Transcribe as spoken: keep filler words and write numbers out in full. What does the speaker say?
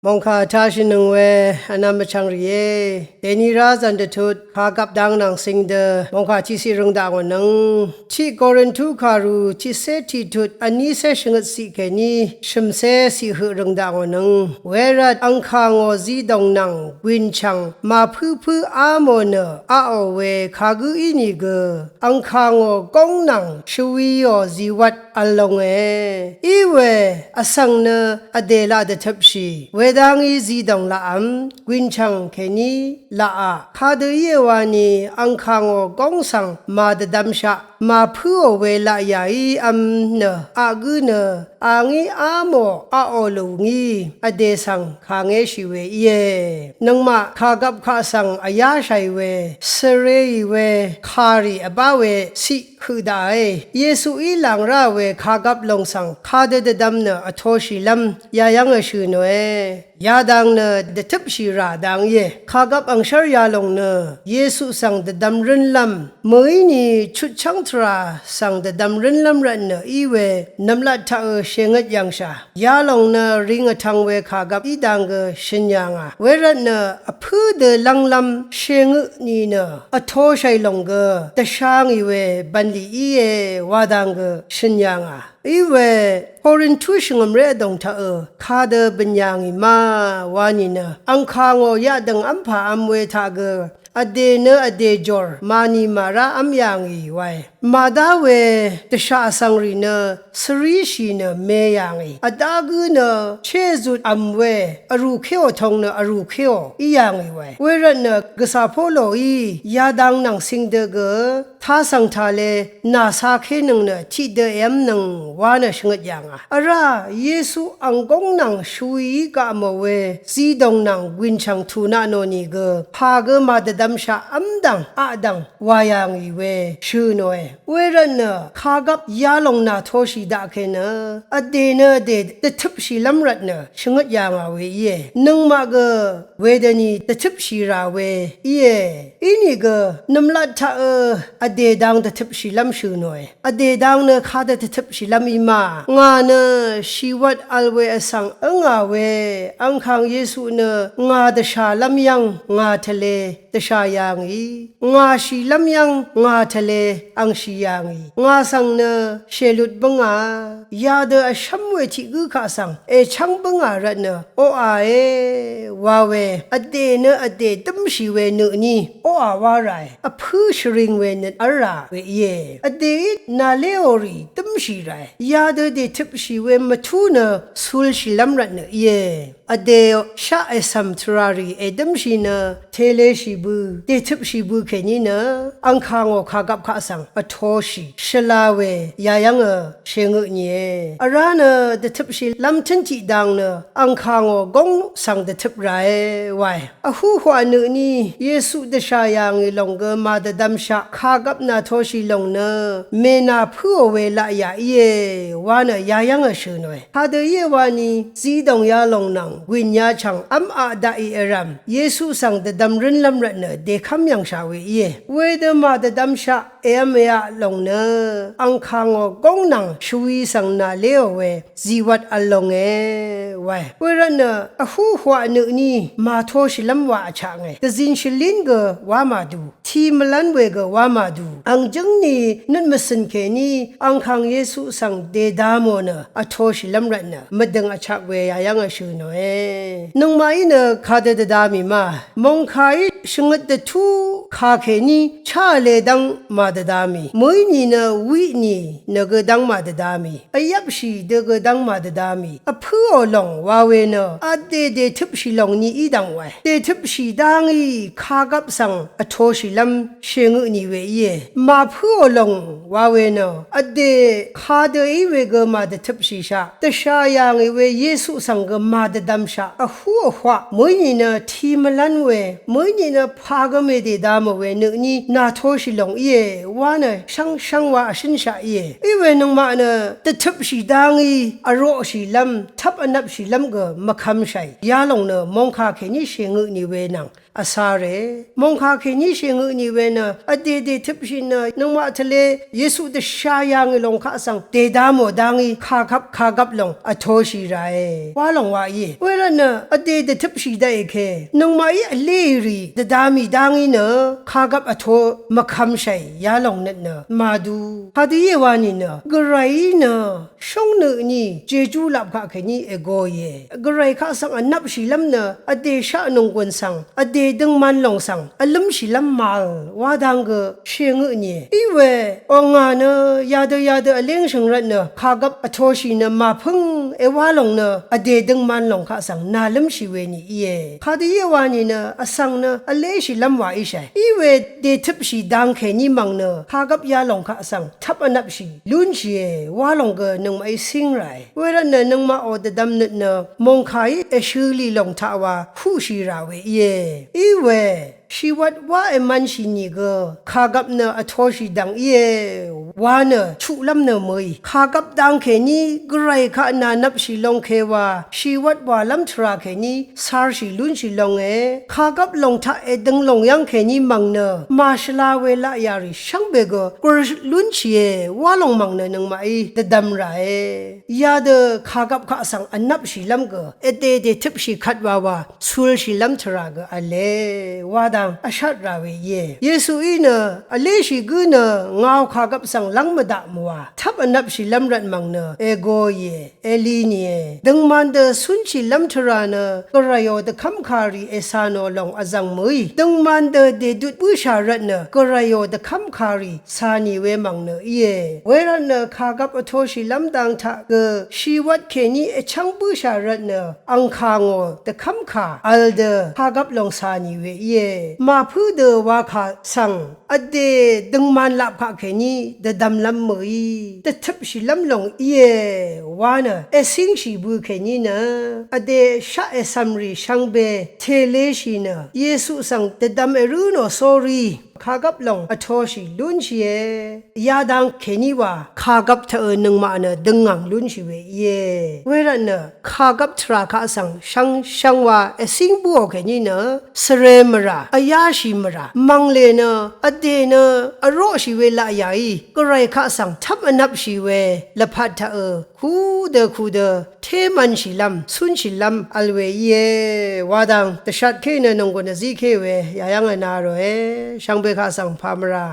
Mòngkà tashìnøng we vnvm vchvng rìé. Dèni rá zv̀n dvtut kagvp dang nvng sing dø mòngkà tiqciq røng daq ngò nøng. Tiq Korintu kàru tiqcé tiqtut vnícé shvngøt ciq kèní shø̀mcé ciq høq røng daq ngò nøng. Wervt angkà ngò zidòng nvng gwìnchv̀ng màpǿpǿ á mò nø aqò we kagǿ ínìgø angkà ngò góng nvng shvwiò zìwvt v̄l longe. Iwe vsvng nø vdè laq dvtøpshì wedv́ngí zidòng laqvm gwìnchv̀ng kèní laqà. Kadø íe wani angkà ngò góng svng màdvdvmshaq màpǿò we laqyà ívm nø aqgǿ nø angí á mò aqò lù ngí vdè svng kàngéshì we íe. Nøngmaq kàgvp kaq svng vyáshàì we svrēì we kàrì vbá we ciq høq daqe. Yesuí làng ráò we kàgvp lòng svng kadø dvdvm nø vtoshìlv́m yayv́ngø shø̀ nòe. Yadang nø dvtøpshì rà dang íe. Kàgvp angshv́r yalòng nø Yesu svng dvdvm rǿnlv́m mø̀íni chutchv́ng tvrà svng dvdvm rǿnlv́m rvtnø í we nv̀mlat taqø shèngøt yv̀ngshà. Yalòng nø ring vtvng we kàgvp í dang gø shø̀n yà ngà. Wervtnø vpǿ dø lv́nglv́m shèngøt nìnø vtoshàì lòng gø dvsha ngì we bv̀nlì íe wa dang gø shø̀n yà ngà. Iwe Korintu shvngø̀mré vdòng taqø kadø bø̀n yà ngì ma wa nìnø angkà ngò yaqdø̀ng v́mpà v̄m we taq gø vdè nø vdè jòr mànì màrá v́m yà ngì wae. Màdá we dvshà vsvng rì nø svríshì nø me yà ngì. Vdá gǿ nø chézut v̀m we vrùkéò tong nø vrùkéò í yà ngì wae. Wervtnø gvsà Poloí yadang nvng sing dø gø tasv̀ng tale nàcakénøng nø tiqdø èv́mnøng wa nø shvngøt yà ngà. Vrá Yesu ang góng nvng shvwií gaq mò we zidòng nvng gwìnchv̀ng tùnaq nò nìgø pà gø màdvdvmshaq v́mdv̀ng aqdv̀ng wà yà ngì we shø̀ nòe. Wervtnø kàgvp yalòng nàtoshì daqke nø vdè nø vdè dvtøpshìlv́m rvtnø shvngøt yà ngà we íe. Nøngmaq gø wedøni dvtøpshì rà we íe. Inìgø nv̀mlat taqø vdè dang dvtøpshìlv́m shø̀ nòe. Vdè dang nø kadø dvtøpshìlv́m í ma. Ngà nø shìwvt vl we vsvng ǿngà we angkàng Yesu nø ngà dvshàlv́m yv́ng ngà tvle dvshà yà ngì. Ngà shìlv́m yv́ng ngà tvle ang shì yà ngì. Ngà svng nø shèlut bǿngà. Yadø vshv́m we tiq gǿ kaq svng èchv́ng bǿngà rvtnø oqàe wa we vdè nø vdè dǿmshì we nø tní oqà wá ràe. Vpǿ shvring we nøt v́lrà we íe. Vdèí nàléòrì dǿmshì ràe. Yadø dètøpshì we mvtú nø culshìlv́m rvtnø íe. Vdè shaq ècv̀m tvràrì èdǿmshì nø teleshì bø dètøpshì bø kèní nø angkà ngò kàgvp kaq svng vtoshì shvla we yayv́ngø shèngøt nìe. Vrá nø dvtøpshìlv́m tǿn tiqdang nø angkà ngò góng svng dvtøp ràe wae. Vhúhwaq nø tní Yesu dvshà yà ngì lòng gø màdvdvmshaq kàgvp nàtoshì lòng nø mènà pǿò we laqyà íe wa nø yayv́ngø shø̀ nòe. Kadø íe wani zidòng yalòng nvng gwìn yachv̀ng v́m aq daqì vrv̀m Yesu svng dvdvm rǿnlv́m rvtnø dèkv́m yv̀ngshà we íe. Wedø màdvdvmshaq èvm èaq lòng nø angkà ngò góng nvng shvwi svng nàléò we zìwvt vl longe wae. Wervtnø vhúhwaq nø tní màtoshìlv́m wa vchaknge. Dvzìn shvlín gø wá màdu. Ti mvlv́n we gø wá màdu. Ang jǿngni nøt mvcø̀n kèní angkàng Yesu svng dèda mò nø vtoshìlv́m rvtnø mvdø̀ng vchak we yayv́ngø shø̀ nòe. Nøngmaqí nø kadø dvda mì ma. Mòngkàí shvngøt dvtú kà kèní chá vle dv́ng màdvda mì. Mø̀í nìnø wiq nì nø gø dv́ng màdvda mì. Vyvpshì dø gø dv́ng màdvda mì. Vpǿò lòng wa we nø vdè dètøpshì lòng ni í dv̀ng wae. Dètøpshì dá ngí kagvp svng vtoshìlv́m shèngøt nì we íe. Màpǿò lòng wa we nø vdè kadø í we gø màdvtøpshìshaq. Dvshà yà ngì we Yesu svng gø màdvdvmshaq. Vhú vhwaq mø̀í nìnø ti mvlv́n we mø̀í nìnø pà gø mèdèda mò we nø tní nàtoshì lòng íe wa nø shvngshvng wa vshǿnshaq íe. Í we nøngmaq nø dvtøpshì dá ngí vroqshìlv́m tvp vnvpshìlv́m gø mvkvmshàì yalòng nø mòngkà kèní shèngøt nì we nvng vsárè. Mòngkà kèní shèngø nì we nø vdè dètøpshì nø nøngmaq tvlé Yesu dvsha yà ngì lòng kaq svng dèda mò dá ngí kàgvp kàgvp lòng vtoshì ràe wa lòng wa íe. Wervtnø vdè dvtøpshì daqì ke nøngmaqí vlérì dvda mì dá ngí nø kàgvp vto mvkvmshàì yalòng nøt nø màdu. Kadø íe wa nìnø Gvrayí nø shóngnø tní jejú lap kaq kèní ègoìe. Gvray kaq svng vnvpshìlv́m nø vdè shaq nònggùn svng vdè døngman lòng svng vlǿmshìlv́m màvl wá dang gø shèngø nìe. Iwe ò ngà nø yadø yadø vléngshø̀ng rvtnø kàgvp vtoshì nø màpǿng èwá lòng nø vdè døngman lòng kaq svng nàlǿmshì we nì íe. Kadø íe wa nìnø vsvng nø vléshìlv́m wa íshàe. Iwe dètøpshì dang kèní mv̀ng nø kàgvp yalòng kaq svng tvp vnvpshì lúnshìe wa lòng gø nøngmaqí cíng ràe. Wervtnø nøngmaqò dvdvm nøt nø mòngkàí èshø lì lòng taq wa huqshì rà we íe. Iwe shìwvt wá èmv̄nshì nìgø kàgvp nø vtoshì dv̀ng íe wa nø chuqlv́m nø mø̀í. Kàgvp dang kèní Gvray kaq nànvpshì long ke wa shìwvt wàlv́m tvrà kèní carshì lúnshì longe. Kàgvp lòng taq èdøng lòng yv́ng kèní mv̀ng nø màshvla we laqyà rì shvngbe gø gùr lúnshìe wa lòng mv̀ng nø nøngmaqí dvdvm ràe. Yadø kàgvp kaq svng vnvpshìlv́m gø vdè dètøpshì kvt wawa culshìlv́m tvrà gø v̄le wa dang vshat rà we íe. Yesuí nø vléshì gǿ nø ngàò kàgvp svng lv́ng mvdaq mvwà tvp vnvpshìlv́m rvt mv̀ng nø ègoìe. Eli nìe. Døngman dø cúnshìlv́m tvrà nø Gvrayò dvkv́mkàrì ècà nò lòng vzv̀ng mø̀í. Døngman dø dèdut bǿshà rvtnø Gvrayò dvkv́mkàrì cà nì we mv̀ng nø íe. Wervtnø kàgvp vtoshìlv́m dang taq gø shìwvt kèní èchv́ng bǿshà rvtnø angkà ngò dvkv́mkà vl dø kàgvp lòng cà nì we íe. Màpǿ dø wakà svng vdè døngman lap kaq kèní dvdvmlv́m mø̀í dvtøpshìlv́m lòng íe wa nø ècíngshì bø kèní nø vdè shaq ècv̀mrì shvngbe tèléshì nø Yesu svng dvdvm èrǿ nò sórí kàgvp lòng vtoshì lúnshìe. Yadang kèní wa kàgvp taqø nøngmaq nø døngngàng lúnshì we íe. Wervtnø kàgvp tvrà kaq svng shvngshvng wa ècíng bǿò kèní nø svre mvrà, vyáshì mvrà, mv̀nglè nø vdè nø vroqshì we laqyàí Gvray kaq svng tvp vnvpshì we lvpat taqø kudø kudø témv̄nshìlv́m cúnshìlv́m vl we íe wa dang dvshatké nø nònggùn vzíké we yayv́ng èna ròe. Shvngbe kaq svng pà mvrà